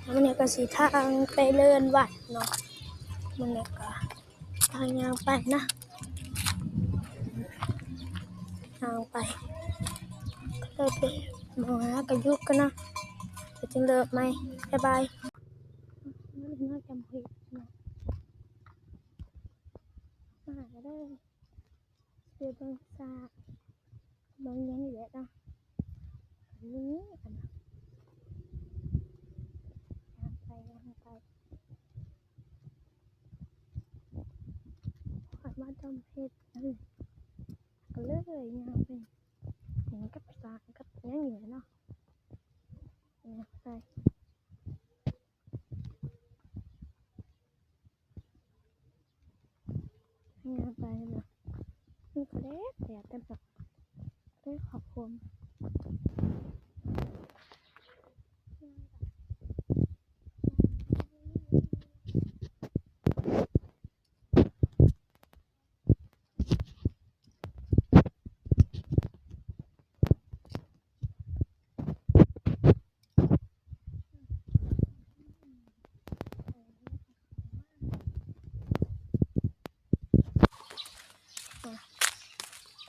ມື້ນີ້ກໍຊິທາງໄປເລີນວັດເນາະ, ມື້ນີ້ກໍທາງຍ່າງໄປນະ ຍ່າງໄປ ກໍເລີຍໄປ ມອງຫາກໍຢຸດກ່ອນນະ ແລ້ວຈຶ່ງເລີ່ມໃໝ່. ບາຍບາຍ. ມາແລ້ວເນາະ ຈຳເພດເນາະ ມາກໍໄດ້ ໄປເບິ່ງສາ ເບິ່ງຫຍັງນີ້ແຫຼະເນາະ ນີ້ອັນນະ ຍ່າງໄປ ຍ່າງໄປ ຂ້ອຍມາຈຳເພດ ກໍເລີຍຍ່າງໄປ ຫຍັງກັບສາ ກັບຫຍັງນີ້ແຫຼະເນາະ ຍ່າງໄປ. ຍ່າງໄປແລ້ວ ມັນກໍແດດ ແດດເຕັມດອກ ເລີຍຂອບຄຸນ.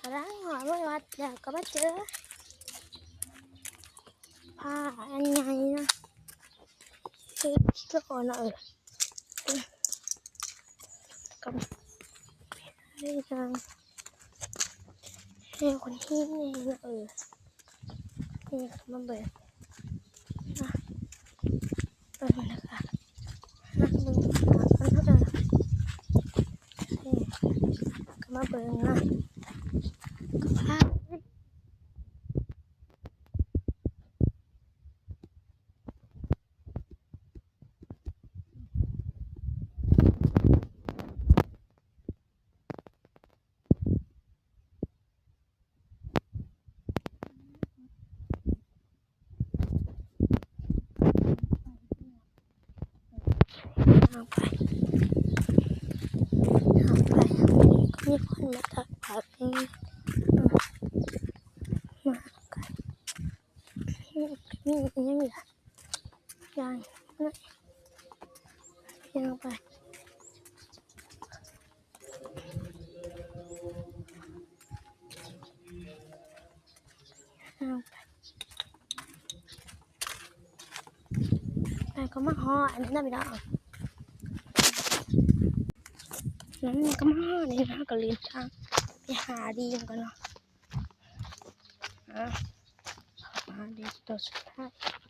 ກຳລັງຮອດວັດແລ້ວກໍມາເຈີຜາອັນໃຫຍ່ນະ ຄືໂຕນະ ເອີ ກໍ ເອີ ເອີ ກໍມີຫີນນີ້ນະ ເອີ ນີ້ກໍມາເບິ່ງນະ ເບິ່ງແລ້ວກໍມາເບິ່ງ ນີ້ກໍມາເບິ່ງນະ ກໍພາ ເອົາໄປ ເອົາໄປ ມີຄົນມາຕັກບາດນີ້ ມາກັນ ມີອີ່ຫຍັງອີກລະ ຍ່າງ ຍ່າງໄປ ຍ່າງໄປ ໄປກໍມາຮອດອັນນີ້ນະພີ່ນ້ອງ ນັ້ນກໍມາຮອດນີ້ນະ ກໍເລີນທາງໄປຫາລີງກ່ອນເນາະ ອ່າ ຫາລີງຕົວສຸດທ້າຍ.